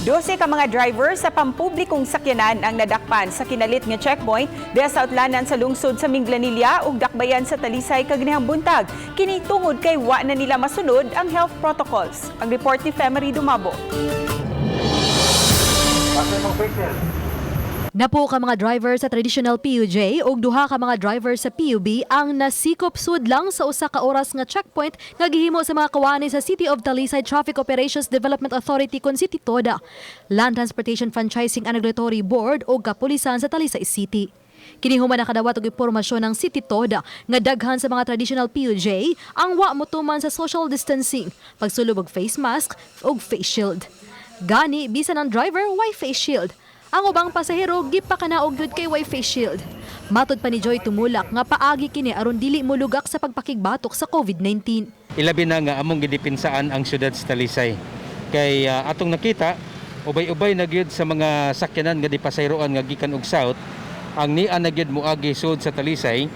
12 ka mga driver sa pampublikong sakyanan ang nadakpan sa kinalit nga checkpoint diha sa utlanan sa lungsod sa Minglanilla ug dakbayan sa Talisay kaganihang buntag. Kini tungod kay wa na nila masunod ang health protocols. Ang report ni Femery Dumabo. Napo ka mga driver sa traditional PUJ ug duha ka mga driver sa PUB ang nasikop sudlang sa usa ka oras nga checkpoint nga gihimo sa mga kawani sa City of Talisay Traffic Operations Development Authority kon City TODA, Land Transportation Franchising and Regulatory Board ug kapulisan sa Talisay City. Kini human nakadawat og impormasyon ng City TODA nga daghan sa mga traditional PUJ ang wa motuman sa social distancing, pagsulob og face mask ug face shield. Gani bisan ang driver way face shield. Ang ubang pasahero gipakanaog gyud kay way face shield. Matod pa ni Joy Tumulak nga paagi kini aron dili molugak sa pagpakigbatok sa COVID-19. Ilabi na nga among gidepinsaan ang syudad sa Talisay. Kay atong nakita, ubay-ubay na gyud sa mga sakyanan nga dipasayroan nga gikan og south, ang nia na gyud moagi sud sa Talisay,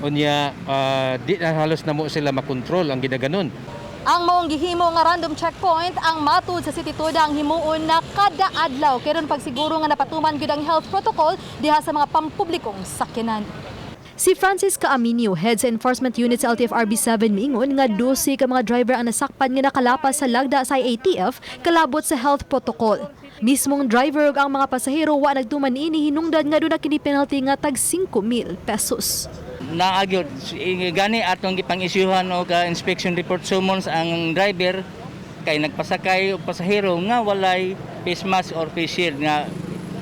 unya di na halos na mo sila makontrol ang gidaganon. Ang maong gihimo nga random checkpoint ang matud sa City Toda ang himuon na kada adlaw karon pagsiguro nga napatuman gyud ang health protocol diha sa mga pampublikong sakyanan. Si Francis Caaminio, head sa Enforcement Unit sa LTFRB 7, miingon nga 12 ka mga driver ang nasakpan nga nakalapas sa lagda sa IATF kalabot sa health protocol. Mismong driver ug ang mga pasahero wa nagtuman niini, hinungdan nga duna kini penalty nga tag 5,000 pesos. Naa gyud gani atong gipang-isyuhan og inspection report summons ang driver kay nagpasakay og pasahero nga walay face mask or face shield nga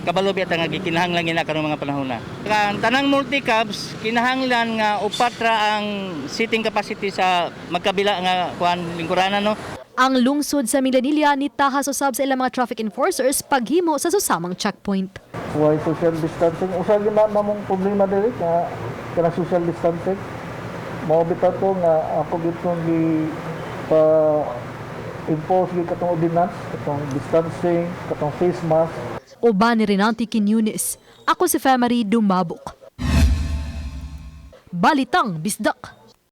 kabalo biya ta nga gikinahanglan gina karong mga panahon na. Ang tanang multicabs, kinahanglan nga upat ra ang seating capacity sa magkabila nga kuan lingkuranan, no. Ang lungsod sa Minglanilla nitahas usab sa ilang mga traffic enforcers paghimo sa susamang checkpoint. Why social distancing? Usa gyud na namong problema diri nga kanang social distancing. Mao bitaw to nga ako gyud tong gi pa impose gyud katong ordinance, katong distancing, katong face mask. Uban ni Renanti Quiñones. Ako si Femery Dumabok. Balitang Bisdak.